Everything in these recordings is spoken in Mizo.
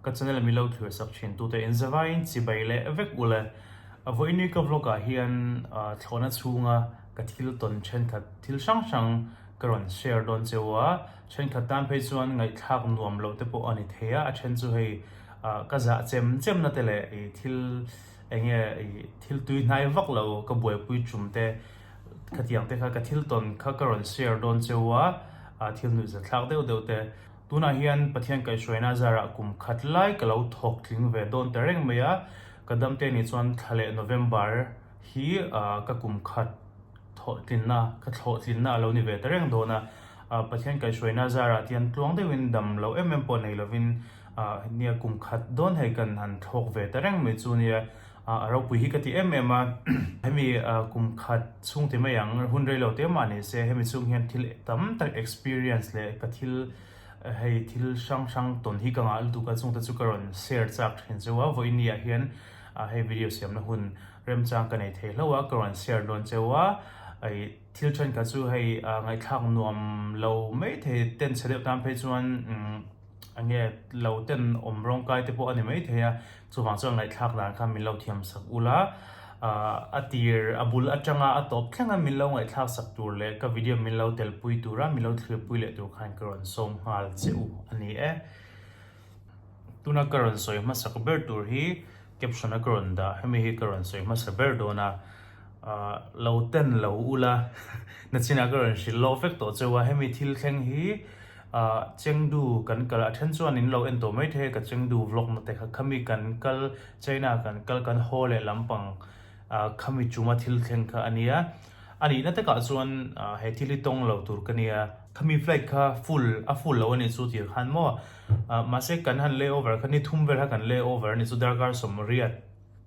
Ka channel mi lo thlir sak thin tute in zavaiin chibai leh vek ule. Vawiini ka vlog ah hian thlawhna chhunga ka thil tawn thenkhat thil hrang hrang ka rawn share dawn cheu a, thenkhat tan phei chuan ngaihthlak nuam loh te pawh a ni thei a, a then chu hei ka zah chem chem na te leh thil enge thil tui hnai vak lo ka buaipui tum te khatiang te kha ka thil tawn kha ka rawn share dawn cheu a, thil nuihzathlak deuh deuh te. Tunah hian Pathian kaihhruaina zarah kum khat lai ka lo thawk tling ve dawn ta reng mai a, ka damte ni chuan thla leh November hi ka kum khat thawhtlinna, ka thlawhtlinna a lo ni ve ta reng dawn a. Pathian kaihhruaina zarah tian tluang deuhin dam lo em em pawh nei lovin nia kum khat dawn hei kan han thlawk ve ta reng mai chu nia. A ropui hi ka ti em em a, hemi kum khat chhung ti mai ang, hun rei lo te mah ni se, hemi chhung hian thil tam tak experience leh ka thil hei thil hrang hrang tawn hi ka ngah lutuk a, chungte chu ka rawn share chak thin cheu a, vawiin ni ah hian hei video siamna hun remchang ka nei thei hlauh a, ka rawn share dawn cheu a, thil thenkhat chu hei ngaihthlak nuam lo mai thei ten chhe deuh tan phei chuan enge lo ten awm rawngkai te pawh a ni mai thei a. Chuvang chuan ngaihthlak dan kha min lo thiam sak ula, a tir a bul atanga a tawp thleng a min lo ngaihthlak sak tur leh ka video min lo telpui tura min lo thlirpui leh tur khan ka rawn sawm nghal che u a ni e. Tuna ka rawn sawi hmasak ber tur hi caption a ka rawn dah, hemi hi ka rawn sawi hmasa ber dawn a, lo ten lo ula nachinah ka rawn hrilh lawk vek tawh cheu a, hemi thil thleng hi Ah Chengdu kan kal a then chuan in lo en tawh mai thei a ka Chengdu vlog na te kha khami kan kal China kan kal kan haw leh lampang ah khami chuma thil thleng kha a nia a nihna takah chuan ah he thil hi tawng lo tur ka nia khami flight kha full a full lo a nih chu tir khan maw ah mahse kan han layover kha ni thum vel kha kan layover a nih chu darkar sawmriat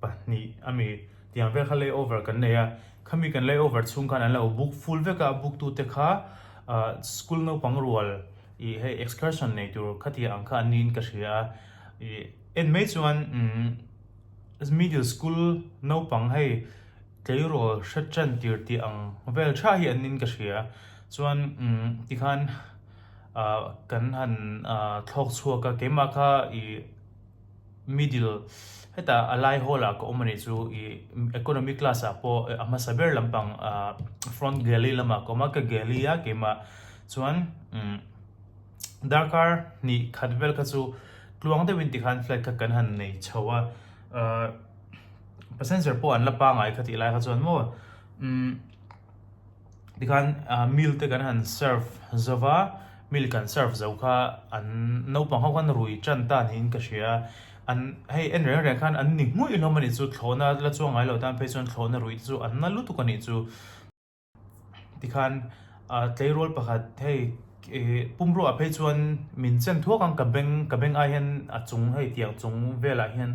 pahnih a mi tiang vel kha layover kan nei a khami kan layover chhung khan an lo book full vek a book tu te kha ah school naupang rual ih hei excursion nei tur khatia ang kha an niin ka hria a ih en mai chuan umm middle school naupang hei tleirawl hre tan tir tih ang vel tha hi an niin ka hria chuan umm tikhan ah kan han ah thlawk chhuak a keimah kha ih. Middle, hetah a lai hall ah ka awm a nih chu ih economy class ah pawh a hmasa ber lampang ah front galley lamah ka awm a ka galley a keimah chuan umm darkar hnih khat vel kha chu tluang deuhin tikhan flight kha kan han nei chho a ah passenger pawh an la pangai kha tih lai kha chuan maw umm. Tikhan meal te kan han serve zo va, meal kan serve zo kha an naupang ho khan rui tan ta niin ka hria. An hei en reng reng khan an ni hmuih hlawm a nih chu, thlawhna la chuang ngai lo tan phei chuan thlawhna ruih te chu an na lutuk a nih chu. Tikhan tleirawl pakhat hei pumruah phei chuan min chen thuak ang ka beng ka beng ai hian a chung hei tiang chung velah hian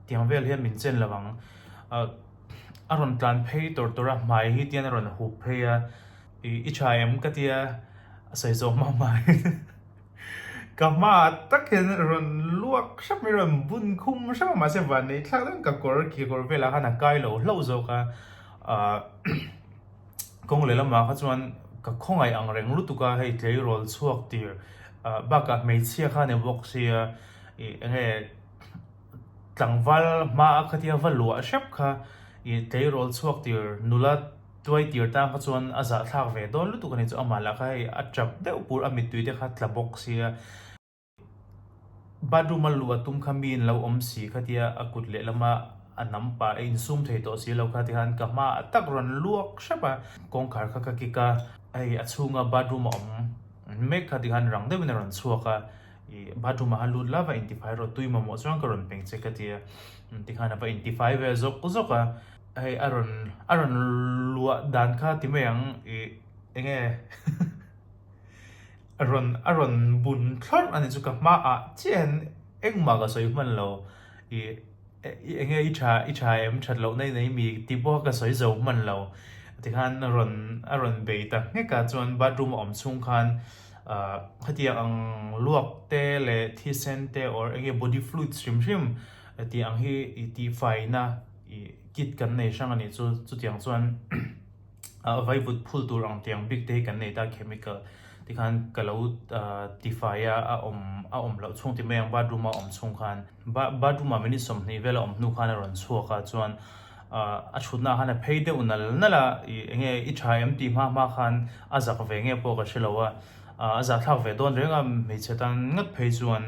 tiang vel hian min chen lo ang. A rawn tlan phei tawr tawr a, hmai hi tian a rawn hup phei a, i tha em ka tia a sawi zawh hma hma in ka hma ah tak hian a rawn luak hrep mai, a rawn bun khum hrep a mahse van neih thlak deuhin ka kawr kekawr velah khan a kai lo hlauh zawk a, ah kawng lehlamah kha chuan ka khawngaih ang reng lutuk a hei tleirawl chhuak tir ah bakah hmeichhia kha a ni bawk sia ih enge. Tlangval hma a khatia va luah hrep kha ih tleirawl chhuak tir nula tuai tir tan kha chuan a zahthlak ve dawn lutuk a ni chu amah lah kha hei a tap deuh pur a mittui te kha tla bawk sia. Bathroom a luh a tum kha mi in lo awm si khatia a kut lehlama a nam pah a insum thei tawh si lo kha tikhan ka hma ah tak rawn luak hrep a kawngkhar kha ka kick a hei a chhunga bathroom a awm mek kha tikhan rang deuhin a rawn chhuak a. I bathroom ah khan lut la va intifai rawh tui mamawh chuan ka rawn peng che ka ti a tikhan a va intifai ve zawk zawk a hei a rawn a rawn luah dan kha ti mai ang i enge a rawn a rawn bun thlawrh a ni chu ka hma ah chiah hian engmah ka sawi hman lo i Enge i tha i tha em that loh nei nei mi tih pawh ka sawi zo hman lo tikhan a rawn a rawn bei ta nghek a chuan bathroom a awm chhung khan ah hetiang ang luak te leh thisen te or enge body fluids hrim hrim tih ang hi i tihfaina ih kit kan nei hrang a nih chu chutiang chuan ah vaivut phul tur ang tiang bik te hi kan nei ta chemical. Tikhan ka lo tifai a, a awm a awm loh chhung ti mai ang bathroom a awm chhung khan. Bathroom ah minute 20 vel a awm hnu khan a rawn chhuak a, chuan a thutna ah khan a phei deuh nal nal a, ih enge i tha em tih hma hma khan a zak ve nge pawh ka hre lo a, a zahthlak ve dawn reng a hmeichhe tan ngat phei chuan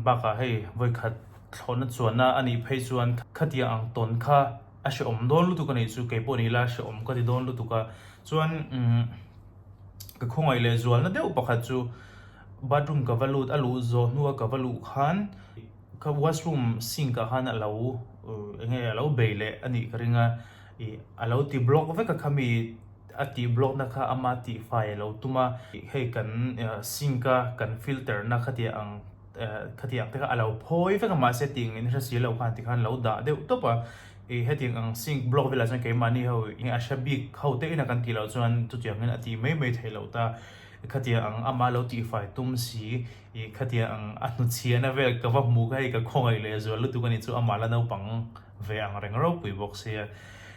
bakah hei vawikhat thlawhna chuanna a nih phei chuan khatia ang tawn kha a hrehawm dawn lutuk a nih chu keipawh ni ila hrehawm ka ti dawn lutuk a, chuan ka khawngaih leh zualna deuh pakhat chu bathroom ka va lut a luh zawh hnua ka va luh khan ka washroom sink ah khan a lo eng nge a lo bei leh a nih ka ring a ih a lo ti block vek a khami a tih block na kha ama tihfai a lo tum a hei kan sink a kan filter na khatiang ang khatiang te kha a lo phawi vek a mahse tih ngei nasa si lo khan tikhan lo dah deuh tawp a ih hetiang ang sink block velah chuan keimahni ho eng a hre bik ho te ina kan tih loh chuan chutiang in a tih mai mai theih loh ta khatiang ang ama lo tihfai tum si ih khatiang ang a hnuchhiahna vel ka va hmuh kha hei ka khawngaih leh zual lutuk a ni chu amah la naupang ve ang reng ropui bawk sia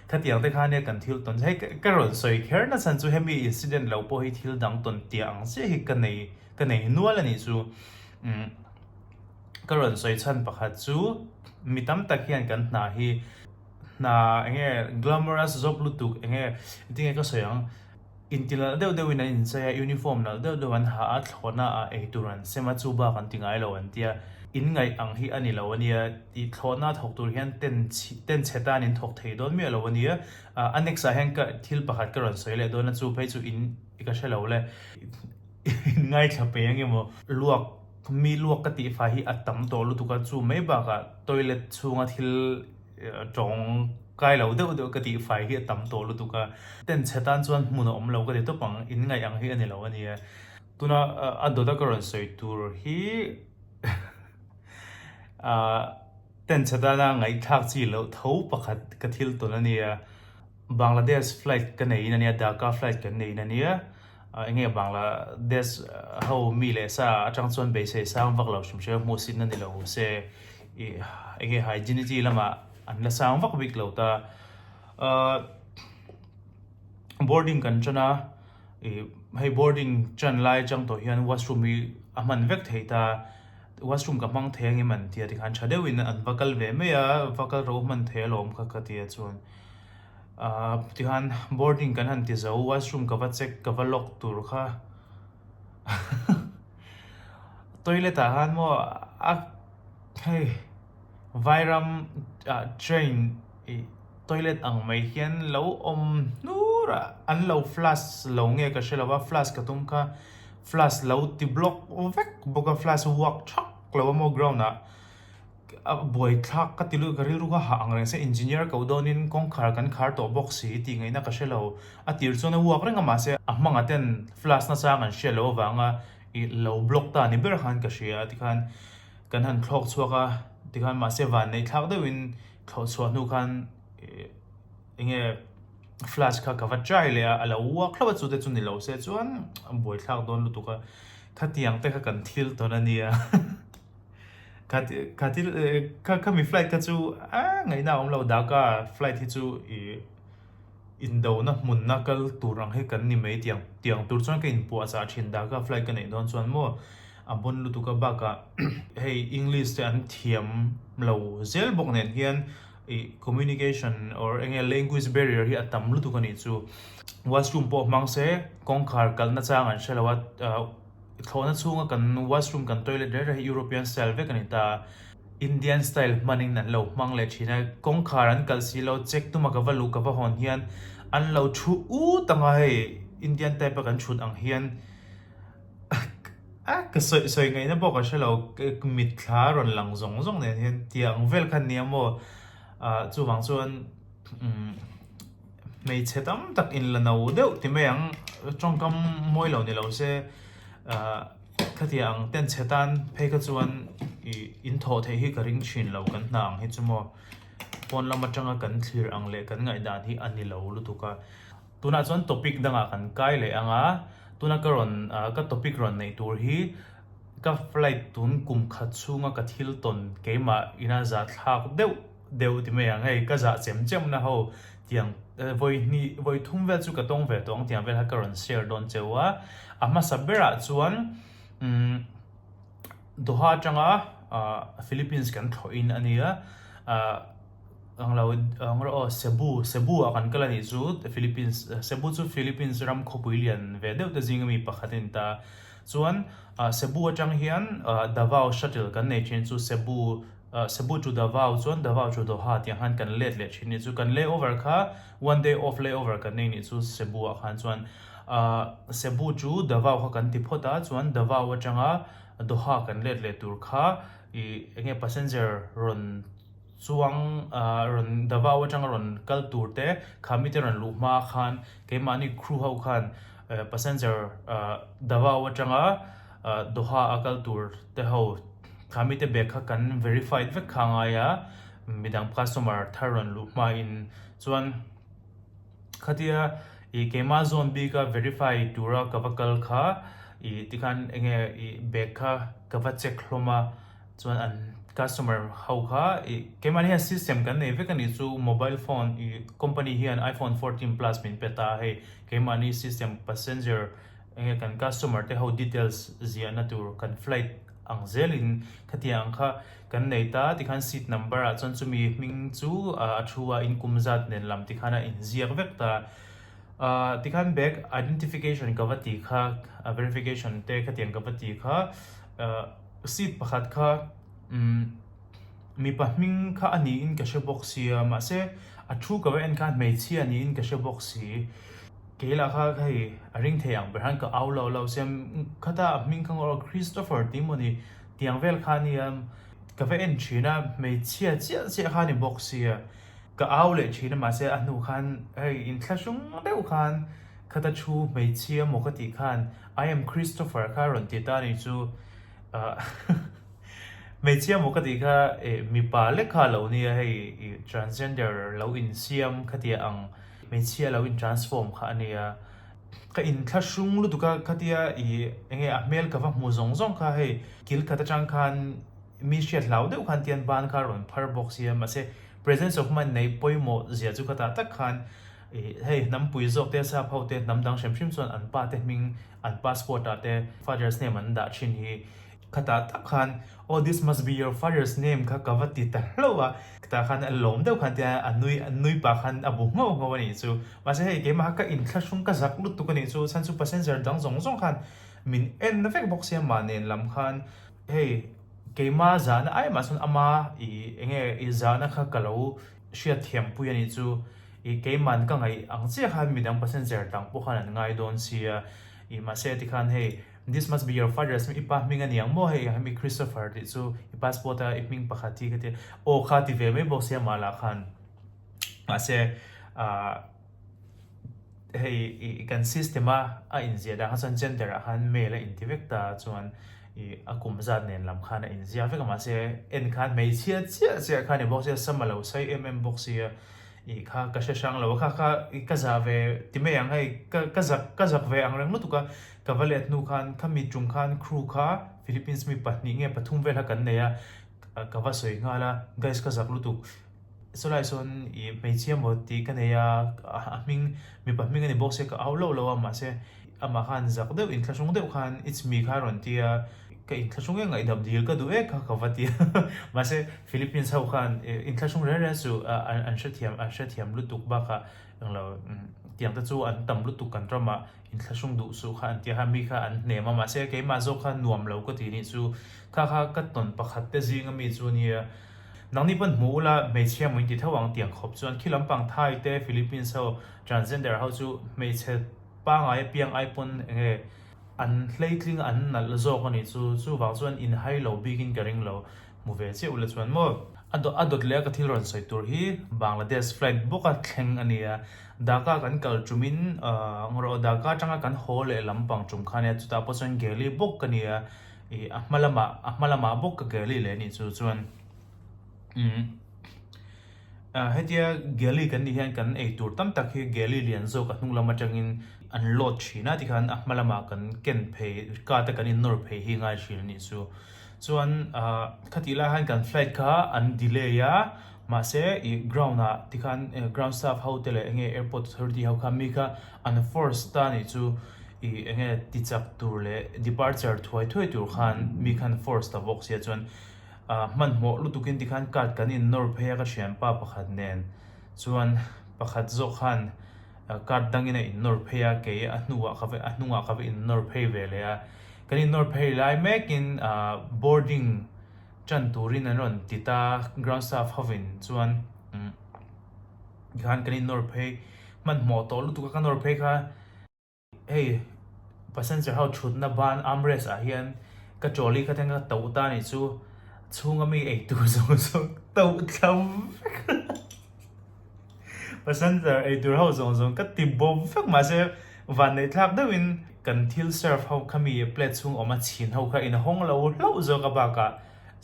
khatiang te khan nia kan thil tawn hei ka rawn sawi kher na chhan chu hemi incident lo pawh hi thil dang tawn tiah ang chiah hi ka nei Ka nei nual a nih chu. Umm ka rawn sawi chhan pakhat chu mi tam tak hian kan hna hi hna eng nge glamorous job lutuk eng nge engtin nge ka sawi ang inti nalh deuh deuhin an inchei a uniform nalh deuh deuh an ha a thlawhna ah eitur an sem a chu bak an ti ngai lo an tia in ngaih ang hi a ni lo a nia tih thlawhna thawk tur hian ten ten chhe tan in thawk thei dawn miah lo a nia a next ah hian ka thil pakhat ka rawn sawi leh dawn a chu phei chu in ka hre lo le. In ngaithla pe ang emaw? Luak, mi luak ka tih fai hi a tam tawh lutuk a, chu mai bakah toilet chhunga thil tawng kai lo deuh deuh ka tih fai hi a tam tawh lutuk a, tent chhe tan chuan hmun a awm lo ka ti tawp ang, in ngaih ang hi a ni lo a nia. Tuna a dawta ka rawn sawi tur hi tent chhe tana ngaihthlak chi loh tho pakhat ka thil tawn a nia. Bangladesh flight ka neiin a nia, Dhaka flight kan neiin a nia, eng nge Bangladesh ho mi leh sa atang chuan beisei sang vak lo hrim hrim a, hmuhsitna ni lo se ih eng nge hygienity lamah an la sang vak bik lo ta. Boarding kan tan a, ih hei boarding tan lai atang tawh hian washroom hi a hman vek thei ta, washroom ka hmang thei ang em an tia tikhan tha deuhin an va kal ve mai a, va kal ro hman thei alawm kha ka tia chuan. Ahh tihian boarding kan han ti zo washroom ka va check ka va lock tur kha toilet ah khan maw a hei vairam ah train ih toilet ang mai hian lo awm hnur a an lo flush lo nge ka hre lo a flush ka tum kha flush lo ti block vek bawk a flush uak thak lo a maw ground ah. A buaithlak ka ti lut ka rilru kha hah ang reng se engineer ko dawnin kawngkhar kan khar tawh bawk si tih ngaihna ka hre lo. A tir chuan a uak reng a mahse a hmangah ten flash na chang an hriat loh avanga ih lo block ta ni ber khan ka hria a tikhan kan han thlawk chhuak a tikhan mahse vanneih thlak deuhin thlawh chhuah hnu khan ih eng nge flash kha ka va try leh a a lo uak hlauh a chute chu ni lo se chuan a buaithlak dawn lutuk a khatiang te kha kan thil tawn a nia. Kha thil kha khami flight kha chu a ngaihna a awm lo Dhaka flight hi chu ih indona hmunna kal tur ang hi kan ni mai tiang tiang tur chuan ka inpuah chah thin Dhaka flight ka neih dawn chuan maw a bawn lutuk a bakah hei English te an thiam lo zel bawk nen hian ih communication or eng nge language barrier hi a tam lutuk a nih chu washroom pawh hmang se kawngkhar kalna chang an hre lo a. Thlawhna chhunga kan washroom kan toilet reng reng hi European style vek a ni ta. Indian style hmanin an lo hmang leh thin a, kawngkhar an kalh si lo, check tuma ka va luh ka va hawn hian an lo thu ut ang a hei Indian type a kan thut ang hian a ka sawi sawi ngaihna pawh ka hre lo mitthla a rawn lang zawng zawng nen hian tiang vel kha nia maw ah chuvang chuan umm. Hmeichhe tam tak in la no deuh ti mai ang, tawngkam mawi lo ni lo se ah khatiang ang ten chhe tan phei kha chuan ih in thawh theih hi ka ring thin lo kan hna ang hi chu maw pawn lam atanga kan thlir ang leh kan ngaihdan hi a ni lo lutuk a. Tunah chuan topic dangah kan kai leh ang a, tuna ka rawn ah ka topic rawn neih tur hi ka flight tun kum khat chhunga ka thil tawn keimah ina zahthlak deuh. deuh ti mai ang hei ka zah chem chem na ho tiang vawi hnih vawi thum vel chu ka tawng ve tawh ang tiang vel kha ka rawn share dawn cheu a a hmasa berah chuan umm Doha atanga Philippines kan thlawh in a nia ah ang lo ang rawh aw Cebu Cebu ah kan kal a nih chu Philippines Cebu chu Philippines ram khawpui lian ve deuh te zing ami pakhat a ni ta chuan ah Cebu atang hian ah Davao shuttle kan nei thin chu Cebu ah Cebu to Davao chuan Davao to Doha tih ang khan kan let leh thin a nih chu kan layover kha one day off layover kan nei nih chu Cebu ah khan chuan ah Cebu chu Davao kha kan ti phawt a chuan Davao atanga Doha kan let leh tur kha ih enge passenger rawn chuang ah rawn Davao atanga rawn kal tur te kha mite rawn luh hma khan keimahni crew ho khan eh passenger ah Davao atanga ah Doha a kal tur te ho kha mite bag kha kan verified vek kha a ngai a midang customer thar rawn luh hma in chuan Khatia ih keimah zawn bika verify tura ka va kal kha ih tikhan enge ih bag kha ka va check hlawm a chuan an customer ho kha ih keimahni hian system kan nei vek a nih chu mobile phone ih company hian iphone 14 plus min pe ta a hei keimahni system passenger enge kan customer te ho details ziahna tur kan flight ang zelin khatiang ang kha Kan nei ta tikhan seat number ah chuan chumi hming chu a thu a inkum zat nen lam tikhan a inziak vek ta. Ahh tikhan bag identification ka va ti kha verification te khatiang ka va ti kha ahh seat pakhat kha umm mipa hming kha a niin ka hre bawk sia mahse a thu ka va en khan hmeichhia niin ka hre bawk si. Kei lah kha hei a ring thei ang ber khan ka au lo lo sia khata a hming kha ngawh Christopher tih maw ni. Tiang vel kha nia ka va en thin a, hmeichhia chiah chiah kha a ni bawk sia, ka au leh thin a mahse a hnu khan hei inthlahrung deuh khan khata thu hmeichhia maw ka tih khan I am Christopher kha a rawn ti ta a ni chu ah hmeichhia maw ka tih kha eh mipa lek kha a lo nia hei ih transgender lo insiam khatia ang hmeichhia lo in transform kha a nia. Ka inthlahrung lutuk a, khatia ih enge a hmel ka va hmu zawng zawng kha hei kil khat atang khan mi hriat hlau deuh khan tian ban kha a rawn phar bawk sia mahse presence of mind nei pawimawh zia chu khatah tak khan ih hei hnampui zawk te sap ho te hnam dang hrim hrim chuan an pa te hming an passport ah te father's name an dah thin hi Khatah tak khan Oh this must be your father's name kha ka va ti ta hlauh a, tah khan a lawm deuh khan tia a nui a nui pah khan a bu nghauh nghauh a nih chu. Mahse hei keimah kha ka inthlahrung ka zak lutuk a nih chu, chhan chu passenger dang zawng zawng khan min en vek bawk sia mah nen lam khan hei keimah zahna ai mah chuan ama ih enge ih zahna kha ka lo hriatthiam pui a nih chu, ih keiman ka ngaih ang chiah khan midang passenger dang pawh khan an ngai dawn sia, ih mahse tikhan hei This must be your father's i pa hming a ni ang maw hei hemi Christopher tih chu i passport a i hming pakhat hi ka ti aw kha ti ve mai bawk sia mah lah khan mahse ah hei i kan system a a inziah dan kha chuan gender ah khan male a inti vek ta chuan i a kum zat nen lam khan a inziak vek a mahse en khan hmeichhia chiah chiah kha ni bawk sia sam a lo sawi em em bawk sia i kha ka hre hrang lo a kha kha i ka zah ve ti mai ang hei ka ka zak ka zak ve ang reng lutuk a Ka va let hnu khan khami tum khan crew kha Philippines mi pahnih nge pathum vel kha kan nei a, ka va sawi nghal a, guys ka zak lutuk sawlai sawn ih hmeichhia maw tih ka nei a, a hming mipa hming a ni bawk sia ka au loh loh a mahse amah khan zak deuh inthlahrung deuh khan it's me kha a rawn ti a, ka inthlahrung e ngaihdam dil ka duh e kha ka va ti a mahse Philippines ho khan inthlahrung reng reng chu an hrethiam an hrethiam lutuk bakah englo tiang te chu an tam lutuk kan ramah Inthlahrung duh suh kha an ti a, kha mi kha an hnem a, mahse keimah zawk kha nuam lo ka ti nih chu kha kha ka tawn pakhat te zing a mi chu a nia. Nangni pawn hmu ula hmeichhia maw in ti tho ang tiang khawp chuan khi lampang Thai te Philippines ho transgender ho chu hmeichhe pangai apiang ai pawn enge an hleitling an nalh zawk a nih chu, chuvang chuan in hai lo bik in ka ring lo. Hmu ve chiah ula chuan maw. A a dawt leh a ka thil rawn sawi tur hi Bangladesh flight bawka thleng a nia. Dhaka kan kal tumin ahh ngawrh aw Dhaka atanga kan haw leh lampang tum kha nia chutah pawh chuan Geli bawk ka nia ih a hma lamah a hma lamah bawk ka Geli leh anih chu chuan umm ah hetia Geli kan nih hian kan ei tur tam tak hi Geli lian zawk a hnung lam atangin an load thin a tikhan a hma lamah kan ken phei cart a kan innawr phei hi ngai thin anih chu. Chuan khatih lai khan kan flight kha an delay a, Mahse ih ground ah tikhan ground staff ho te leh enge airport authority ho kha mi kha an force ta nih chu ih enge ti chak tur leh departure thuai thuai tur khan mi khan force ta bawk sia chuan ah hmanhmawh lutuk in tikhan card kan in nawr phei a ka thianpa pakhat nen chuan pakhat zawk khan card dangin a in nawr phei a kei a hnuah ka va a hnungah ka va in nawr phei ve leh a kan in nawr phei lai mekin ah boarding Ṭan turin an rawn ti ta, ground staff hovin chuan tikhan kan innawr phei hmanhmawh tawh lutuk a ka nawr phei kha hei passenger ho thutna ban armrest ah hian ka trolley kha teng ka toh ta anih chu chhunga mi eitur zawng zawng toh thla vek a. Passenger eitur ho zawng zawng ka ti bawm vek mahse vanneih thlak deuhin kan thil serve ho kha mi plate chhung awm a chhin ho kha in hawng lo hlauh zawk a bakah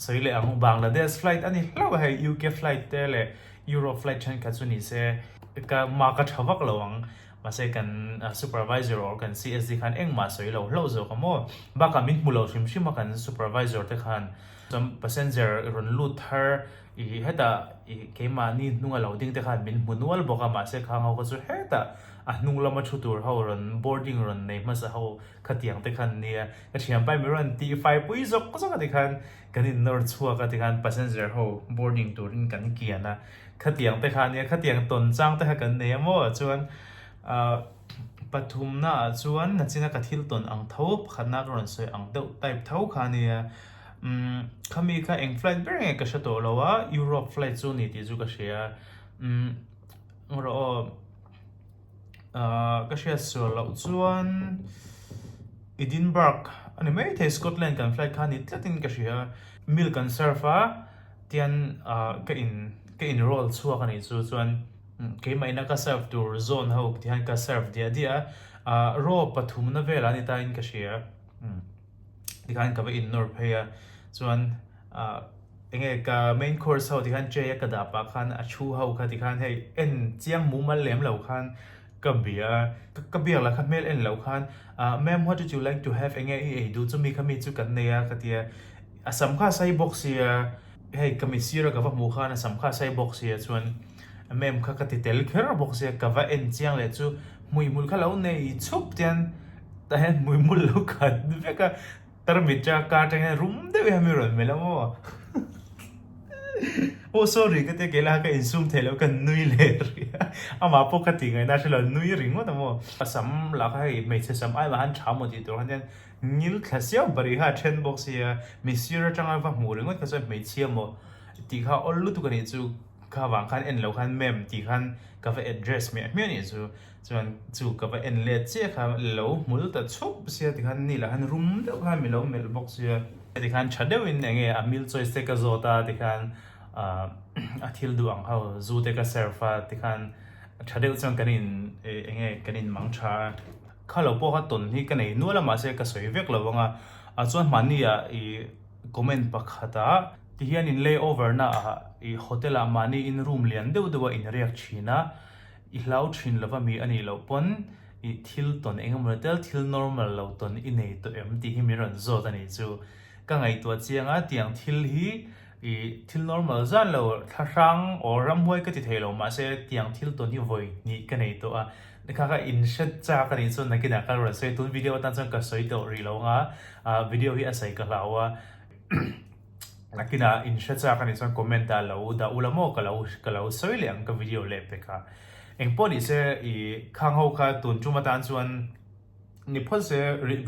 sawi leh ang Bangladesh flight a ni hlauh a hei UK flight te leh Europe flight thenkhat chu ni se ka mark a tha vak lo ang mahse kan supervisor or kan CSD khan engmah sawi lo hlauh zawk a maw bakah min hmu lo hrim hrim a kan supervisor te khan chuan passenger rawn lut thar Ih hetah ih keimahni hnunga lo ding te khan min hmu nual bawk a, mahse khang ho kha chu hetah a hnung lama thu tur ho rawn boarding rawn nei hmasa ho khatiang te khan nia ka thianpa mi rawn tih fai pui zawk zawk a tikhan kan in nawr chhuak a tikhan passenger ho boarding turin kan kian a, khatiang te kha nia khatiang tawn chang te kha kan nei a maw chuan ah pathumna ah chuan nachina ka thil tawn ang tho pakhatna ka rawn sawi ang deuh type tho kha nia. Umm khami kha eng flight ber nge ka hre tawh lo a, Europe flight chu a ni tih chu ka hria. Umm rawh aw ah ka hriat sual loh chuan Edinburgh a ni maithei Scotland kan flight kha a ni tlatin ka hria. Milk an serve a tian ah ka in ka in roll chhuak a nih chu chuan keimah ina ka serve tur zone ho tihian ka serve diah diah a, ah row pathumna velah a ni tain ka hria. Umm. Tikhan ka va innawr phei a, chuan ah enge ka main course ho tikhan tray a ka dah pah khan a thu ho kha tikhan hei en chiang mumal lem lo khan ka bia a, ka biak lah kha hmel en loh khan ah ma'am what would you like to have enge i ei duh chu mi kha mi chu kan nei a ka ti a, a sam kha a sei bawk sia hei ka mit sir a ka va hmuh khan a sam kha a sei bawk sia chuan ma'am kha ka ti tel kher bawk sia ka va en chiang leh chu hmuihmul kha lo nei chhup tian Tah hian hmuihmul lo khat vek a, tarmit chu a kar atang hian rum deuh hian mi rawn melh a maw. Oh sorry ka tia keilah ka insum theih loh ka nui leh rih a, amah pawh ka tih ngaihna hre lo nui ringawt a maw. A sam lah kha hei hmeichhe sam ai mah han tha maw tih tur khan hian ngil thla siau barih kha a then bawk sia, mi sir atanga va hmuh ringawt kha chuan hmeichhia maw tih kha awl lutuk a nih chu kha vang khan en lo khan ma'am tih khan ka va address hmiah hmiah a nih chu. Chuan chu ka va en let chiah kha lo hmul ta chhup sia tikhan ni lah khan rum deuh khan mi lo melh bawk sia. Tikhan tha deuhin eng nge a meal choice te ka zawt a tikhan ah a thil duh ang ho zu te ka serve a tikhan tha deuh chuan kan in eng nge kan in mang tha a. Kha lo pawh kha tawn hi ka nei nual a mahse ka sawi vek lo ang a chuan mahni ah ih comment pakhat ah tihian in lay over na ah ih hotel ah mahni in room lian deuh deuh a in riak thin a. I hlau thin lova mi a nih loh pawn i thil tawn eng emaw tel thil normal lo tawn i nei tawh em tih hi min rawn zawt a nih chu. Ka ngaihtuah chiang a, tiang thil hi i thil normal zan lo thlahrang or ramhuai ka ti thei lo mahse tiang thil tawn hi vawi hnih ka nei tawh a, kha kha in hre chak a nih chuan nakinah ka rawn sawi tun video atan chuan ka sawi tawh rih lo ang a, video hi a sawi ka hlau a. Nakinah in hre chak a nih chuan comment ah lo dah ula maw ka lo ka lo sawi leh ang ka video leh pek a. Engpawh ni se i khang ho kha tun tum atan chuan ni phawt se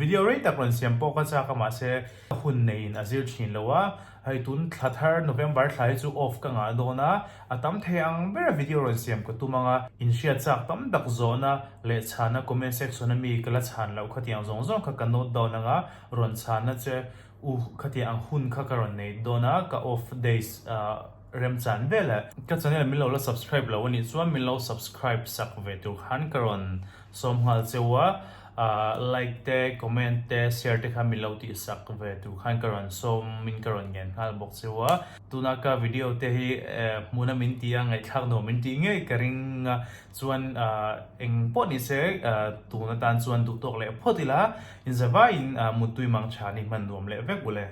video rei tak rawn siam pawh ka chak a mahse hun neiin a zir thin lo a, hei tun thla thar November thla hi chu off ka ngah dawn a, a tam thei ang ber a video rawn siam ka tum ang a, in hriat chak tam tak zawhna leh chhana comment section a mi ka la chhan loh khatiang zawng zawng kha ka note down ang a rawn chhana che U, khatiang ang hun kha ka rawn nei dawn a, ka off days remchan vel e. Ka channel min lo la subscribe lo anih chuan min lo subscribe sak ve tur khan ka rawn sawm nghal cheu a, like te, comment te, share te kha min lo tih sak ve tur khan ka rawn sawm in ka rawn ngen nghal bawk cheu a. Tuna ka video te hi hmuna min ti a, ngaihthlak nuam min tih ngei ka ring a, chuan eng pawh ni se tun atan chuan duhtawk leh phawt ila. Inzavaiin muttui mang chhan i hman nuam leh vek u le.